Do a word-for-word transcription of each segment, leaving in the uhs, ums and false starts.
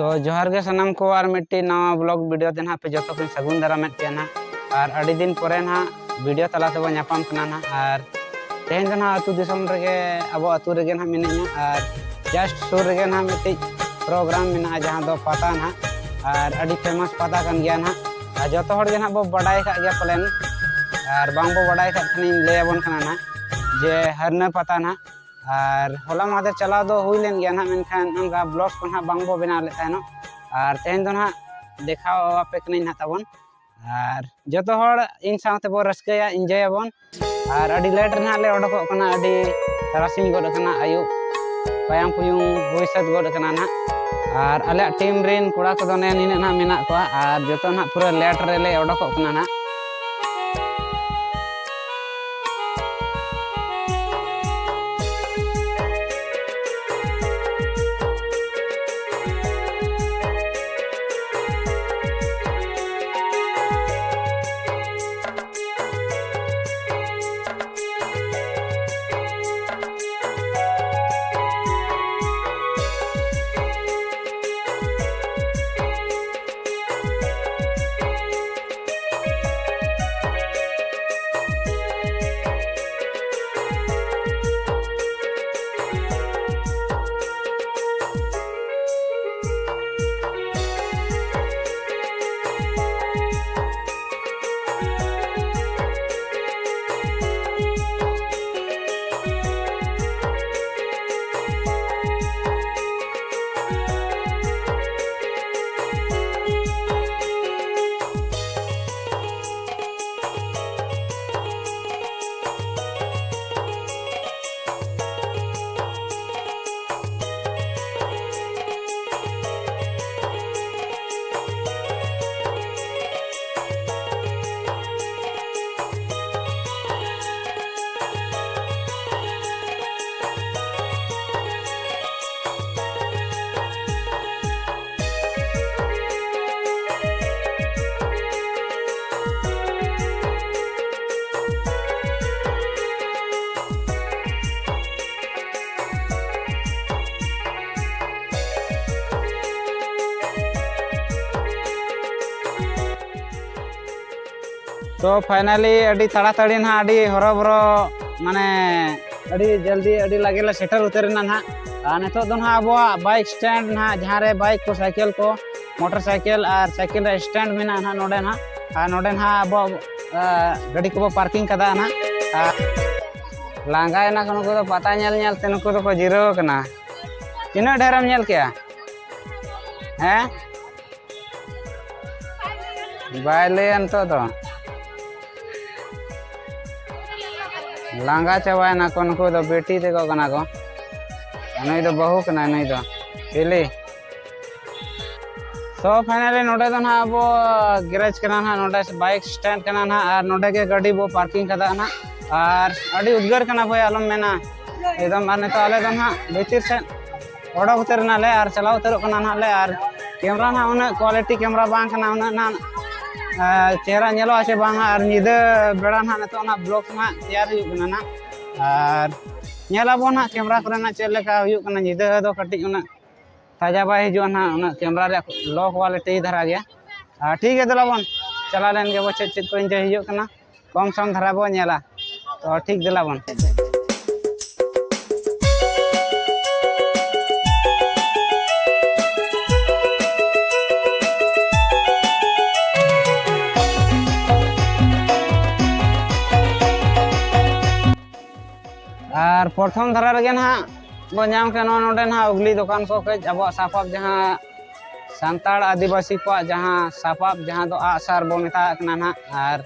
ᱛᱚ ᱡᱚᱦᱟᱨ ᱜᱮ ᱥᱟᱱᱟᱢ ᱠᱚ, ᱟᱨ ᱢᱤᱫᱴᱤᱡ ᱱᱟᱣᱟ ᱵᱞᱚᱜ ᱵᱷᱤᱰᱤᱭᱳ ᱛᱮ ᱱᱟᱦᱟᱜ ᱯᱮ ᱡᱚᱛᱚ ᱠᱚᱧ ᱥᱟᱹᱜᱩᱱ ᱫᱟᱨᱟᱢᱮᱫ ᱯᱮᱭᱟ ᱱᱟᱦᱟᱜ᱾ ᱟᱨ ᱟᱹᱰᱤ ᱫᱤᱱ ᱯᱚᱨᱮ ᱱᱟᱦᱟᱜ ᱵᱷᱤᱰᱤᱭᱳ ᱛᱟᱞᱟ ᱛᱮᱵᱚᱱ ᱧᱟᱯᱟᱢ ᱠᱟᱱᱟ ᱱᱟᱦᱟᱜ᱾ ᱟᱨ ᱛᱮᱦᱮᱧ ᱫᱚ ᱱᱟᱦᱟᱜ ᱟᱹᱛᱩ ᱫᱤᱥᱚᱢ ᱨᱮᱜᱮ, ᱟᱵᱚ ᱟᱹᱛᱩ ᱨᱮᱜᱮ ᱱᱟᱦᱟᱜ ᱢᱤᱱᱟᱹᱧᱟ᱾ ᱟᱨ ᱡᱟᱥᱴ ᱥᱩᱨ ᱨᱮᱜᱮ ᱱᱟᱦᱟᱜ ᱢᱤᱫᱴᱤᱡ ᱯᱨᱳᱜᱨᱟᱢ ᱢᱮᱱᱟᱜᱼᱟ, ᱡᱟᱦᱟᱸ ᱫᱚ ᱯᱟᱛᱟ ᱱᱟᱦᱟᱜ᱾ ᱟᱨ ᱟᱹᱰᱤ ᱯᱷᱮᱢᱟᱥ ᱯᱟᱛᱟ ᱠᱟᱱ ᱜᱮᱭᱟ ᱱᱟᱦᱟᱜ᱾ ᱟᱨ ᱡᱚᱛᱚ ᱦᱚᱲ ᱜᱮ ᱱᱟᱦᱟᱜ ᱵᱚ ᱵᱟᱰᱟᱭ ᱠᱟᱜ ᱜᱮᱭᱟ ᱯᱟᱞᱮᱱ, ᱟᱨ ᱵᱟᱝ ᱵᱚ ᱵᱟᱰᱟᱭ ᱠᱟᱜ ᱠᱷᱟᱱᱤᱧ ᱞᱟᱹᱭ ᱟᱵᱚᱱ ᱠᱟᱱᱟ ᱱᱟᱦᱟᱜ, ᱡᱮ ᱦᱟᱹᱨᱱᱟᱹ ᱯᱟᱛᱟ ᱱᱟᱦᱟᱜ᱾ ᱟᱨ ᱦᱚᱞᱟ ᱢᱟᱦᱫᱮᱨ ᱪᱟᱞᱟᱣ ᱫᱚ ᱦᱩᱭ ᱞᱮᱱ ᱜᱮᱭᱟ ᱱᱟᱦᱟᱜ, ᱢᱮᱱᱠᱷᱟᱱ ᱚᱱᱠᱟ ᱵᱞᱚᱜ ᱠᱚ ᱱᱟᱦᱟᱜ ᱵᱟᱝ ᱵᱚ ᱵᱮᱱᱟᱣ ᱞᱮᱫ ᱛᱟᱦᱮᱱᱚᱜ᱾ ᱟᱨ ᱛᱮᱦᱮᱧ ᱫᱚ ᱱᱟᱦᱟᱜ ᱫᱮᱠᱷᱟᱣ ᱟᱯᱮ ᱠᱟᱹᱱᱟᱹᱧ ᱱᱟᱦᱟᱜ ᱛᱟᱵᱚᱱ᱾ ᱟᱨ ᱡᱚᱛᱚ ᱦᱚᱲ ᱤᱧ ᱥᱟᱶᱛᱮ ᱵᱚ ᱨᱟᱹᱥᱠᱟᱹᱭᱟ, ᱤᱱᱡᱚᱭ ᱟᱵᱚᱱ᱾ ᱟᱨ ᱟᱹᱰᱤ ᱞᱮᱴ ᱨᱮ ᱱᱟᱦᱟᱜ ᱞᱮ ᱚᱰᱚᱠᱚᱜ ᱠᱟᱱᱟ, ᱟᱹᱰᱤ ᱛᱟᱨᱟᱥᱤᱧ ᱜᱚᱫ ᱟᱠᱟᱱᱟ, ᱟᱹᱭᱩᱵ ᱯᱟᱭᱟᱢ ᱯᱩᱭᱩᱝ ᱦᱩᱭ ᱥᱟᱹᱛ ᱜᱚᱫ ᱟᱠᱟᱱᱟ ᱱᱟᱦᱟᱜ᱾ ᱟᱨ ᱟᱞᱮᱭᱟᱜ ᱴᱤᱢ ᱨᱮᱱ ᱠᱚᱲᱟ ᱠᱚᱫᱚ ᱱᱮ ᱱᱤᱱᱟᱹᱜ ᱱᱟᱦᱟᱜ ᱢᱮᱱᱟᱜ ᱠᱚᱣᱟ, ᱟᱨ ᱡᱚᱛᱚ ᱱᱟᱦᱟᱜ ᱯᱩᱨᱟᱹ ᱞᱮᱴ ᱨᱮᱞᱮ ᱚᱰᱚᱠᱚᱜ ᱠᱟᱱᱟ ᱱᱟᱦᱟᱜ᱾ ᱛᱚ finally ᱟᱹᱰᱤ ᱛᱟᱲᱟᱛᱟᱲᱤ ᱱᱟᱦᱟᱜ, ᱟᱹᱰᱤ ᱦᱚᱨᱚᱵᱚᱨᱚ, ᱢᱟᱱᱮ ᱟᱹᱰᱤ ᱡᱚᱞᱫᱤ, ᱟᱹᱰᱤ ᱞᱟᱜᱮ ᱞᱮ ᱥᱮᱴᱮᱨ ᱩᱛᱟᱹᱨ ᱮᱱᱟ ᱱᱟᱦᱟᱜ᱾ ᱟᱨ ᱱᱤᱛᱚᱜ ᱫᱚ ᱱᱟᱦᱟᱜ ᱟᱵᱚᱣᱟᱜ bike stand ᱱᱟᱦᱟᱜ, ᱡᱟᱦᱟᱸ ᱨᱮ bike ᱠᱚ, ᱥᱟᱭᱠᱮᱞ ᱠᱚ, ᱢᱚᱴᱚᱨ ᱥᱟᱭᱠᱮᱞ ᱟᱨ ᱥᱟᱭᱠᱮᱞ ᱨᱮ stand ᱢᱮᱱᱟᱜᱼᱟ ᱱᱟᱦᱟᱜ ᱱᱚᱰᱮ ᱱᱟᱦᱟᱜ᱾ ᱟᱨ ᱱᱚᱰᱮ ᱱᱟᱦᱟᱜ ᱟᱵᱚ, ᱟ, ᱜᱟᱹᱰᱤ ᱠᱚᱵᱚ parking ᱠᱟᱫᱟ ᱱᱟᱦᱟᱜ᱾ ᱟᱨ ᱞᱟᱸᱜᱟᱭᱮᱱᱟ ᱠᱚ ᱱᱩᱠᱩ ᱫᱚ, ᱯᱟᱛᱟ ᱧᱮᱞ ᱧᱮᱞ ᱛᱮ ᱱᱩᱠᱩ ᱫᱚᱠᱚ ᱡᱤᱨᱟᱹᱣ ᱟᱠᱟᱱᱟ᱾ ᱛᱤᱱᱟᱹᱜ ᱰᱷᱮᱨᱮᱢ ᱧᱮᱞ ᱠᱮᱜᱼᱟ? ᱦᱮᱸ? ᱵᱟᱭ ᱞᱟᱹᱭᱟ ᱱᱤᱛᱚᱜ ᱫᱚ᱾ ᱞᱟᱸᱜᱟ ᱪᱟᱵᱟᱭᱮᱱᱟ ᱠᱚ ᱱᱩᱠᱩ ᱫᱚ, ᱵᱤᱴᱤ ᱛᱟᱠᱚ ᱠᱟᱱᱟ ᱠᱚ᱾ ᱱᱩᱭ ᱫᱚ ᱵᱟᱹᱦᱩ ᱠᱟᱱᱟᱭ, ᱱᱩᱭ ᱫᱚ ᱦᱤᱞᱤ᱾ So finally ᱱᱚᱰᱮ ᱫᱚ ᱱᱟᱦᱟᱜ ᱟᱵᱚ garage ᱠᱟᱱᱟ ᱱᱟᱦᱟᱜ, ᱱᱚᱰᱮ bike stand ᱠᱟᱱᱟ ᱱᱟᱦᱟᱜ, ᱟᱨ ᱱᱚᱰᱮ ᱜᱮ ᱜᱟᱹᱰᱤ ᱵᱚ parking ᱠᱟᱫᱟ ᱱᱟᱦᱟᱜ᱾ ᱟᱨ ᱟᱹᱰᱤ ᱩᱫᱽᱜᱟᱹᱨ ᱠᱟᱱᱟ ᱵᱷᱟᱭ, ᱟᱞᱚᱢ ᱢᱮᱱᱟ, ᱮᱠᱫᱚᱢ᱾ ᱟᱨ ᱱᱤᱛᱚᱜ ᱟᱞᱮ ᱫᱚ ᱱᱟᱦᱟᱜ ᱵᱷᱤᱛᱤᱨ ᱥᱮᱫ ᱚᱰᱚᱠ ᱩᱛᱟᱹᱨ ᱮᱱᱟᱞᱮ ᱟᱨ ᱪᱟᱞᱟᱣ ᱩᱛᱟᱹᱨᱚᱜ ᱠᱟᱱᱟ ᱱᱟᱦᱟᱜ ᱞᱮ᱾ ᱟᱨ camera ᱱᱟᱦᱟᱜ ᱩᱱᱟᱹᱜ quality camera ᱵᱟᱝ ᱠᱟᱱᱟ, ᱩᱱᱟᱹᱜ ᱱᱟᱦᱟᱜ, ᱟ, ᱪᱮᱦᱨᱟ ᱧᱮᱞᱚᱜᱼᱟ ᱥᱮ ᱵᱟᱝᱟ᱾ ᱟᱨ ᱧᱤᱫᱟᱹ ᱵᱮᱲᱟ ᱱᱟᱦᱟᱜ ᱱᱤᱛᱚᱜ ᱚᱱᱟ vlog ᱱᱟᱦᱟᱜ ᱛᱮᱭᱟᱨ ᱦᱩᱭᱩᱜ ᱠᱟᱱᱟ ᱱᱟᱦᱟᱜ᱾ ᱟᱨ ᱧᱮᱞ ᱟᱵᱚᱱ ᱱᱟᱦᱟᱜ camera ᱠᱚᱨᱮᱱᱟᱜ ᱪᱮᱫ ᱞᱮᱠᱟ ᱦᱩᱭᱩᱜ ᱠᱟᱱᱟ, ᱧᱤᱫᱟᱹ ᱫᱚ ᱠᱟᱹᱴᱤᱡ ᱩᱱᱟᱹᱜ ᱛᱟᱡᱟ ᱵᱟᱭ ᱦᱤᱡᱩᱜᱼᱟ ᱱᱟᱦᱟᱜ, ᱩᱱᱟᱹᱜ camera ᱨᱮᱭᱟᱜ low quality ᱫᱷᱟᱨᱟ ᱜᱮᱭᱟ᱾ ᱟᱨ ᱴᱷᱤᱠ ᱜᱮᱭᱟ, ᱫᱮᱞᱟ ᱵᱚᱱ ᱪᱟᱞᱟᱣ ᱞᱮᱱ ᱜᱮᱵᱚ, ᱪᱮᱫ ᱪᱮᱫ ᱠᱚ enjoy ᱦᱩᱭᱩᱜ ᱠᱟᱱᱟ, ᱠᱚᱢ ᱥᱚᱢ ᱫᱷᱟᱨᱟ ᱵᱚ ᱧᱮᱞᱟ᱾ ᱛᱚ ᱴᱷᱤᱠ, ᱫᱮᱞᱟ ᱵᱚᱱ᱾ ᱟᱨ ᱯᱨᱚᱛᱷᱚᱢ ᱫᱷᱟᱨᱟ ᱨᱮᱜᱮ ᱱᱟᱦᱟᱜ ᱵᱚ ᱧᱟᱢ ᱠᱮᱫ ᱱᱚᱣᱟ ᱱᱚᱰᱮ ᱱᱟᱦᱟᱜ ᱩᱜᱽᱞᱤ ᱫᱚᱠᱟᱱ ᱠᱚ ᱠᱟᱹᱡ ᱟᱵᱚᱣᱟᱜ ᱥᱟᱯᱟᱵ ᱡᱟᱦᱟᱸ ᱥᱟᱱᱛᱟᱲ ᱟᱹᱫᱤᱵᱟᱹᱥᱤ ᱠᱚᱣᱟᱜ ᱡᱟᱦᱟᱸ ᱥᱟᱯᱟᱵ, ᱡᱟᱦᱟᱸ ᱫᱚ ᱟᱜᱼᱥᱟᱨ ᱵᱚ ᱢᱮᱛᱟᱜ ᱠᱟᱱᱟ ᱱᱟᱦᱟᱜ, ᱟᱨ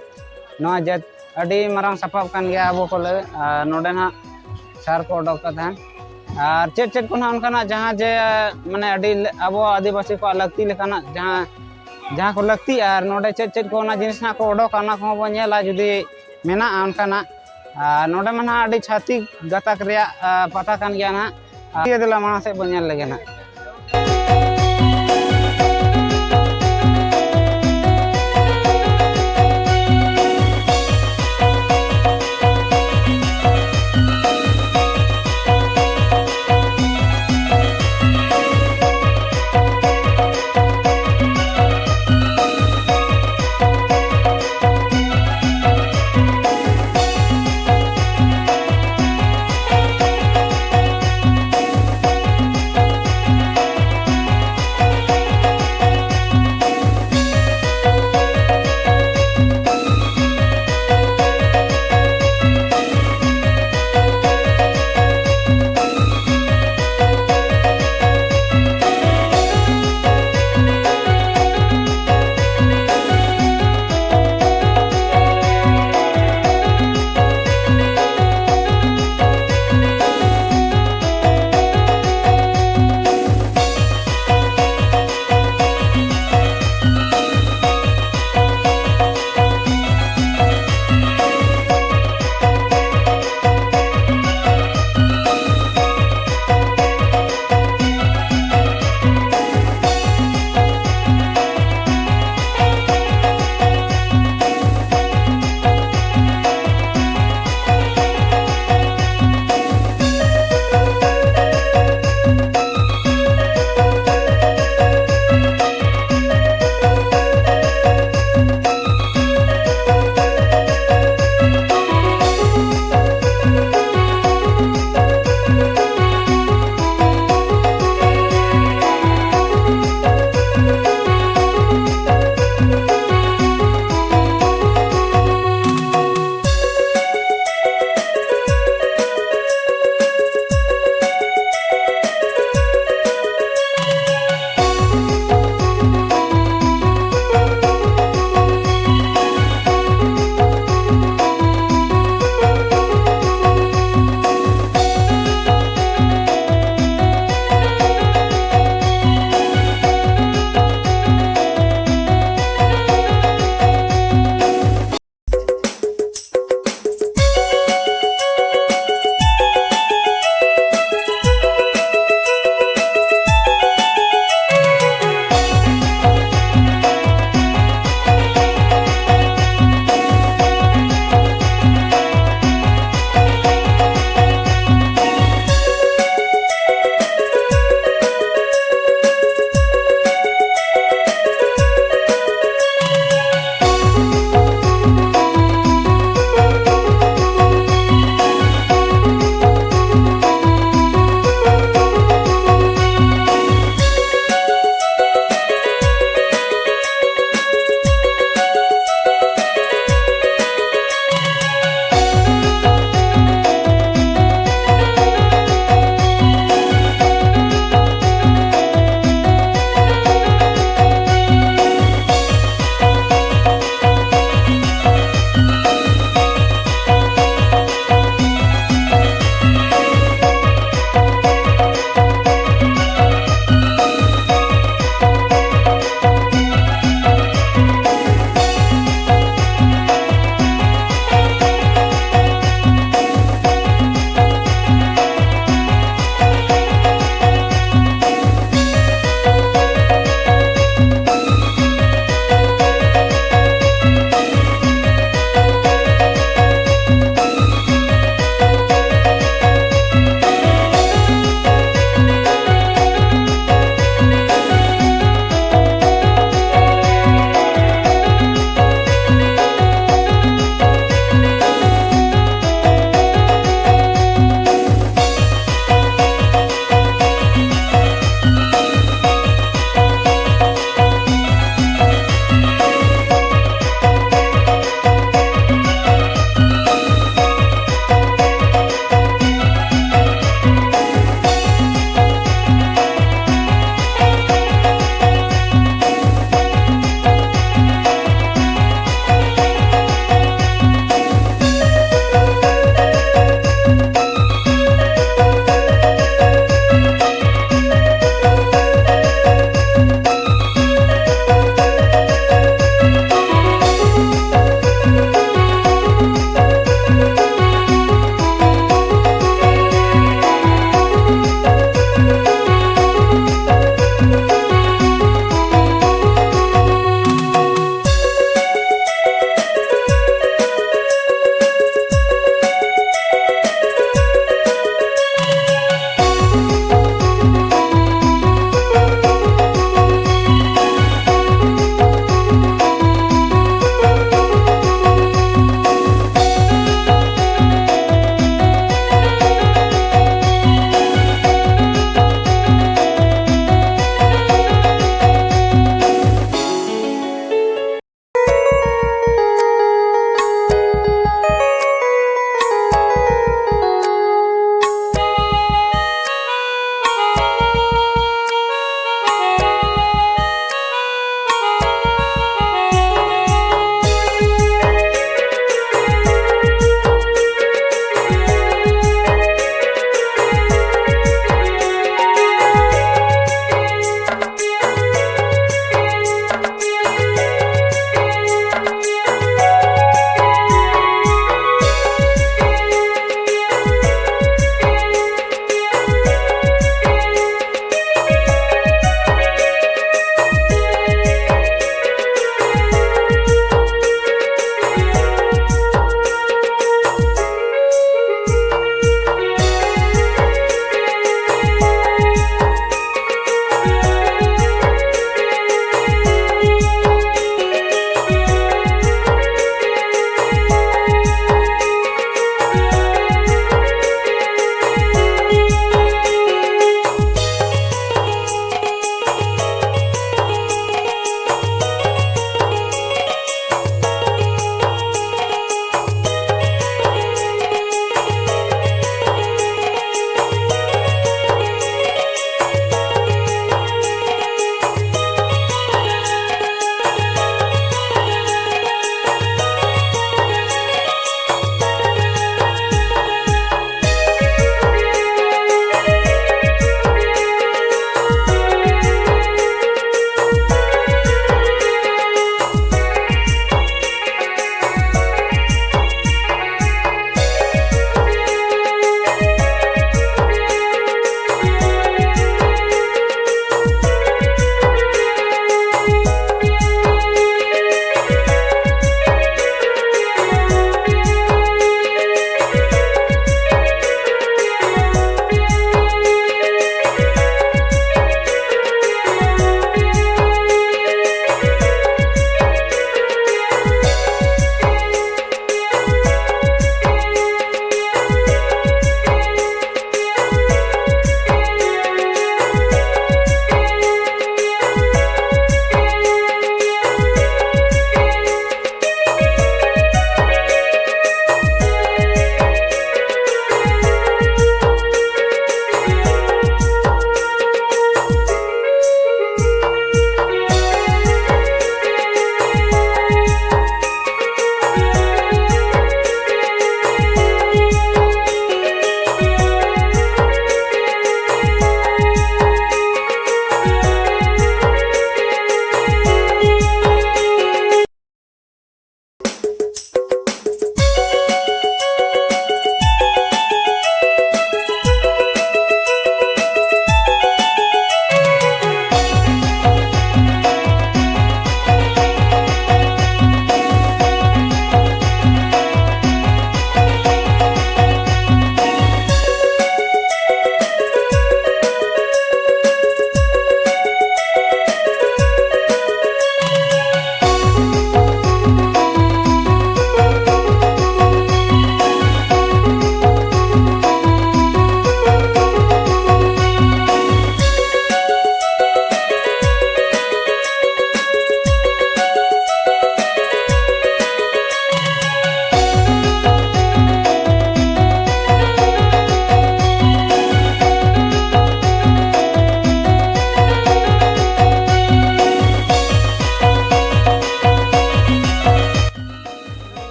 ᱱᱚᱣᱟ ᱡᱟᱹᱛ ᱟᱹᱰᱤ ᱢᱟᱨᱟᱝ ᱥᱟᱯᱟᱵ ᱠᱟᱱ ᱜᱮᱭᱟ ᱟᱵᱚ ᱠᱚ ᱞᱟᱹᱜᱤᱫ᱾ ᱟᱨ ᱱᱚᱰᱮ ᱱᱟᱦᱟᱜ ᱥᱟᱨ ᱠᱚ ᱚᱰᱚᱠ ᱠᱟᱫ ᱛᱟᱦᱮᱱ, ᱟᱨ ᱪᱮᱫ ᱪᱮᱫ ᱠᱚ ᱱᱟᱦᱟᱜ ᱚᱱᱠᱟᱱᱟᱜ ᱡᱟᱦᱟᱸ ᱡᱮ ᱢᱟᱱᱮ ᱟᱹᱰᱤ ᱞᱮ-, ᱟᱵᱚ ᱟᱹᱫᱤᱵᱟᱹᱥᱤ ᱠᱚᱣᱟᱜ ᱞᱟᱹᱠᱛᱤ ᱞᱮᱠᱟᱱᱟᱜ ᱡᱟᱦᱟᱸ, ᱡᱟᱦᱟᱸ ᱠᱚ ᱞᱟᱹᱠᱛᱤᱜᱼᱟ, ᱟᱨ ᱱᱚᱰᱮ ᱪᱮᱫ ᱪᱮᱫ ᱠᱚ ᱚᱱᱟ ᱡᱤᱱᱤᱥ ᱱᱟᱦᱟᱜ ᱠᱚ ᱚᱰᱚᱠᱟ, ᱚᱱᱟ ᱠᱚᱦᱚᱸ ᱵᱚᱱ ᱧᱮᱞᱟ ᱡᱩᱫᱤ ᱢᱮᱱᱟᱜᱼᱟ ᱚᱱᱠᱟᱱᱟᱜ᱾ ᱟᱨ ᱱᱚᱰᱮ ᱢᱟ ᱱᱟᱦᱟᱜ ᱟᱹᱰᱤ ᱪᱷᱟᱹᱛᱤᱠ ᱜᱟᱛᱟᱠ ᱨᱮᱭᱟᱜ, ᱟ, ᱯᱟᱛᱟ ᱠᱟᱱ ᱜᱮᱭᱟ ᱱᱟᱦᱟᱜ᱾ ᱟᱨ ᱴᱷᱤᱠ ᱜᱮᱭᱟ, ᱫᱮᱞᱟ ᱢᱟᱲᱟᱝ ᱥᱮᱫ ᱵᱚᱱ ᱧᱮᱞ ᱞᱮᱜᱮ ᱱᱟᱦᱟᱜ᱾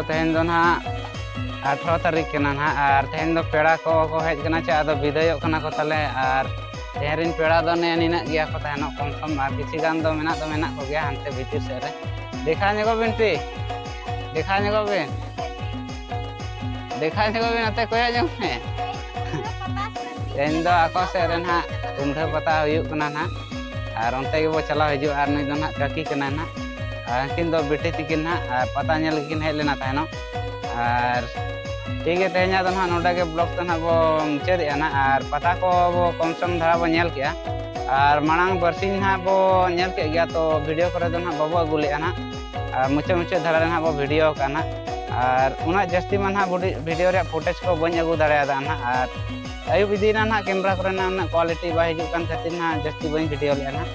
ᱛᱮᱦᱮᱧ ᱫᱚ ᱱᱟᱦᱟᱜ ᱟᱴᱷᱨᱚ ᱛᱟᱹᱨᱤᱠᱷ ᱠᱟᱱᱟ ᱱᱟᱦᱟᱜ, ᱟᱨ ᱛᱮᱦᱮᱧ ᱫᱚ ᱯᱮᱲᱟ ᱠᱚ ᱠᱚ ᱦᱮᱡ ᱠᱟᱱᱟ ᱪᱮ, ᱟᱫᱚ ᱵᱤᱫᱟᱹᱭᱚᱜ ᱠᱟᱱᱟ ᱠᱚ ᱛᱟᱞᱮ᱾ ᱟᱨ ᱛᱮᱦᱮᱧ ᱨᱮᱱ ᱯᱮᱲᱟ ᱫᱚ ᱱᱮ ᱱᱤᱱᱟᱹᱜ ᱜᱮᱭᱟ ᱠᱚ ᱛᱟᱦᱮᱱᱚᱜ, ᱠᱚᱢ ᱥᱚᱢ, ᱟᱨ ᱠᱤᱪᱷᱤ ᱜᱟᱱ ᱫᱚ ᱢᱮᱱᱟᱜ ᱫᱚ ᱢᱮᱱᱟᱜ ᱠᱚᱜᱮᱭᱟ ᱦᱟᱱᱛᱮ ᱵᱷᱤᱛᱤᱨ ᱥᱮᱫ ᱨᱮ᱾ ᱫᱮᱠᱷᱟᱣ ᱧᱚᱜᱚᱜ ᱵᱤᱱ ᱯᱤ, ᱫᱮᱠᱷᱟᱣ ᱧᱚᱜᱚᱜ ᱵᱤᱱ, ᱫᱮᱠᱷᱟᱣ ᱧᱚᱜᱚᱜ ᱵᱤᱱ, ᱱᱚᱛᱮ ᱠᱚᱭᱚᱜ ᱧᱚᱜ ᱢᱮ᱾ ᱛᱮᱦᱮᱧ ᱫᱚ ᱟᱠᱚ ᱥᱮᱫ ᱨᱮ ᱱᱟᱦᱟᱜ ᱠᱩᱢᱰᱷᱟᱹ ᱯᱟᱛᱟ ᱦᱩᱭᱩᱜ ᱠᱟᱱᱟ ᱱᱟᱦᱟᱜ, ᱟᱨ ᱚᱱᱛᱮ ᱜᱮᱵᱚ ᱪᱟᱞᱟᱣ ᱦᱤᱡᱩᱜᱼᱟ᱾ ᱟᱨ ᱱᱩᱭ ᱫᱚ ᱱᱟᱦᱟᱜ ᱠᱟᱹᱠᱤ ᱠᱟᱱᱟᱭ ᱱᱟᱦᱟᱜ, ᱟᱨ ᱩᱱᱠᱤᱱ ᱫᱚ ᱵᱤᱴᱤ ᱛᱤᱠᱤᱱ ᱱᱟᱦᱟᱜ, ᱟᱨ ᱯᱟᱛᱟ ᱧᱮᱞ ᱜᱮᱠᱤᱱ ᱦᱮᱡ ᱞᱮᱱᱟ ᱛᱟᱦᱮᱱᱚᱜ᱾ ᱟᱨ ᱴᱷᱤᱠ ᱜᱮᱭᱟ, ᱛᱮᱦᱮᱧᱟᱜ ᱫᱚ ᱱᱟᱦᱟᱜ ᱱᱚᱰᱮ ᱜᱮ vlog ᱫᱚ ᱱᱟᱦᱟᱜ ᱵᱚ ᱢᱩᱪᱟᱹᱫᱮᱜᱼᱟ ᱱᱟᱦᱟᱜ, ᱟᱨ ᱯᱟᱛᱟ ᱠᱚ ᱵᱚ ᱠᱚᱢ ᱥᱚᱢ ᱫᱷᱟᱨᱟ ᱵᱚ ᱧᱮᱞ ᱠᱮᱜᱼᱟ, ᱟᱨ ᱢᱟᱲᱟᱝ ᱵᱟᱨᱥᱤᱧ ᱱᱟᱦᱟᱜ ᱵᱚ ᱧᱮᱞ ᱠᱮᱫ ᱜᱮᱭᱟ, ᱛᱚ video ᱠᱚᱨᱮ ᱫᱚ ᱱᱟᱦᱟᱜ ᱵᱟᱵᱚ ᱟᱹᱜᱩ ᱞᱮᱜᱼᱟ ᱱᱟᱦᱟᱜ, ᱟᱨ ᱢᱩᱪᱟᱹᱫ ᱢᱩᱪᱟᱹᱫ ᱫᱷᱟᱨᱟ ᱨᱮ ᱱᱟᱦᱟᱜ ᱵᱚ video ᱠᱟᱜᱼᱟ ᱱᱟᱦᱟᱜ᱾ ᱟᱨ ᱩᱱᱟᱹᱜ ᱡᱟᱹᱥᱛᱤ ᱢᱟ ᱱᱟᱦᱟᱜ ᱵᱚᱰᱤ-, video ᱨᱮᱭᱟᱜ footage ᱠᱚ ᱵᱟᱹᱧ ᱟᱹᱜᱩ ᱫᱟᱲᱮᱭᱟᱫᱟ ᱱᱟᱦᱟᱜ, ᱟᱨ ᱟᱹᱭᱩᱵ ᱤᱫᱤᱭᱮᱱᱟ ᱱᱟᱦᱟᱜ, camera ᱠᱚᱨᱮᱱᱟᱜ ᱩᱱᱟᱹᱜ quality ᱵᱟᱭ ᱦᱤᱡᱩᱜ ᱠᱟᱱ ᱠᱷᱟᱹᱛᱤᱨ ᱱᱟᱦᱟᱜ ᱡᱟᱹᱥᱛᱤ ᱵᱟᱹᱧ video ᱞᱮᱜᱼᱟ ᱱᱟᱦᱟᱜ᱾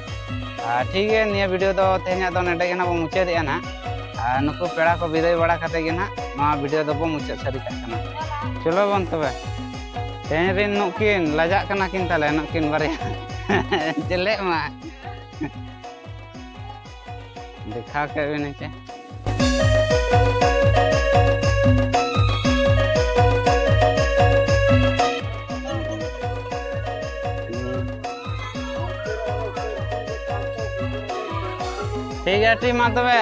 ᱟᱨ ᱴᱷᱤᱠ ᱜᱮᱭᱟ, ᱱᱤᱭᱟᱹ video ᱫᱚ ᱛᱮᱦᱮᱧᱟᱜ ᱫᱚ ᱱᱚᱰᱮ ᱜᱮ ᱱᱟᱦᱟᱜ ᱵᱚ ᱢᱩᱪᱟᱹᱫᱮᱜᱼᱟ ᱱᱟᱦᱟᱜ᱾ ᱟᱨ ᱱᱩᱠᱩ ᱯᱮᱲᱟ ᱠᱚ ᱵᱤᱫᱟᱹᱭ ᱵᱟᱲᱟ ᱠᱟᱛᱮ ᱜᱮ ᱱᱟᱦᱟᱜ ᱱᱚᱣᱟ video ᱫᱚᱵᱚ ᱢᱩᱪᱟᱹᱫ ᱥᱟᱹᱨᱤ ᱠᱟᱜ ᱠᱟᱱᱟ᱾ ᱪᱚᱞᱚ ᱵᱚᱱ ᱛᱚᱵᱮ, ᱛᱮᱦᱮᱧ ᱨᱮᱱ ᱱᱩᱠᱤᱱ ᱞᱟᱡᱟᱜ ᱠᱟᱱᱟ ᱠᱤᱱ ᱛᱟᱞᱮ, ᱱᱩᱠᱤᱱ ᱵᱟᱨᱭᱟ᱾ ᱪᱮᱞᱮᱜ ᱢᱟ᱾ ᱫᱮᱠᱷᱟᱣ ᱠᱮᱫ ᱵᱤᱱ ᱪᱮ᱾ ᱴᱷᱤᱠ ᱜᱮᱭᱟ, ᱴᱷᱤᱠ ᱢᱟ ᱛᱚᱵᱮ᱾